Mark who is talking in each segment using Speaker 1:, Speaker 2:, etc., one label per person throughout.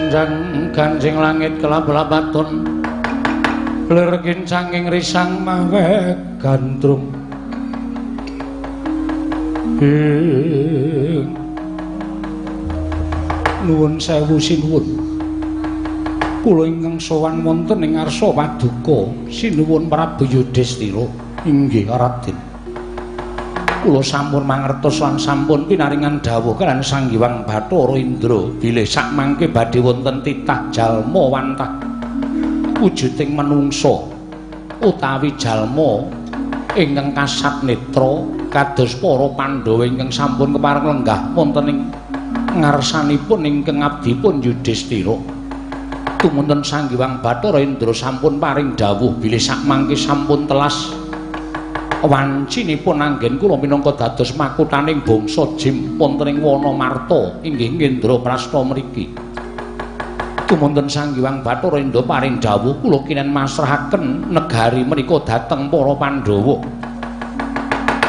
Speaker 1: Sanjang ganjing langit kelap-lapaton lir kincanging risang mawe gandrung. Nuwun sewu sinuwun. Kula ingkang sowan wonten ing ngarsa paduka sinuwun Prabu Yudhistira. Inggih Raden. Kula sampun mangertos lan sampun pinaringan dawuh kaliyan Sang Hyang Bathara Indra bilih sakmangke badhe wonten titah jalma wantah wujuding manungsa utawi jalma ingkang kasat netra kados para Pandhawa ingkang sampun kepareng lenggah wonten ing ngarsanipun ingkang abdipun Yudhistira. Tumunten Sang Hyang Bathara Indra sampun paring dawuh bilih sakmangke sampun telas wancinipun anggen kula minangka dados makuthaning bangsa Jim wonten ing wana Marta inggih Indraprasta mriki. Tumunten Sang Hyang Bathara Indra paring dawuh kula kinen masrahaken negari menika dhateng para Pandhawa.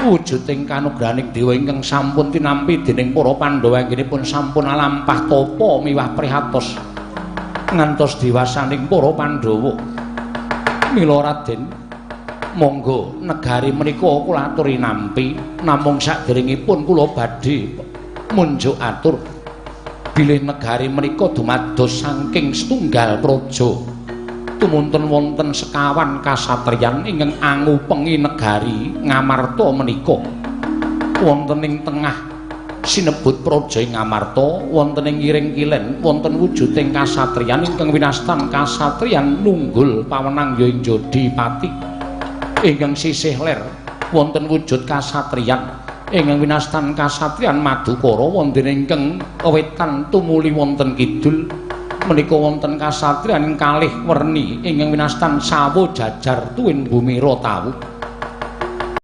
Speaker 1: Wujuding kanugrahaning dewa ingkang sampun tinampi dening para Pandhawa anggenipun sampun alampah tapa miwah prihatos ngantos diwasaning para Pandhawa. Mila Raden, monggo negari menika kula aturi nampi, namung saderengipun kula badhe munjuk atur bilih negari menika dumados saking setunggal praja. Tumunten wonten sekawan kasatriyan ingkang angupengi negari Ngamarta menika. Wonten ing tengah sinebut praja ing Ngamarta, wonten ing ngiring kilen wonten wujuding kasatriyan ingkang winastan kasatriyan nunggul pawenang ya ing Jodipati. Ingkang sisih ler wonten wujud kasatriyan ingkang winastan kasatriyan Madukara, wonten ingkang wetan tumuli wonten kidul menika wonten kasatriyan kalih werni ingkang winastan Sawo Jajar Tuwin Bumira Tawu.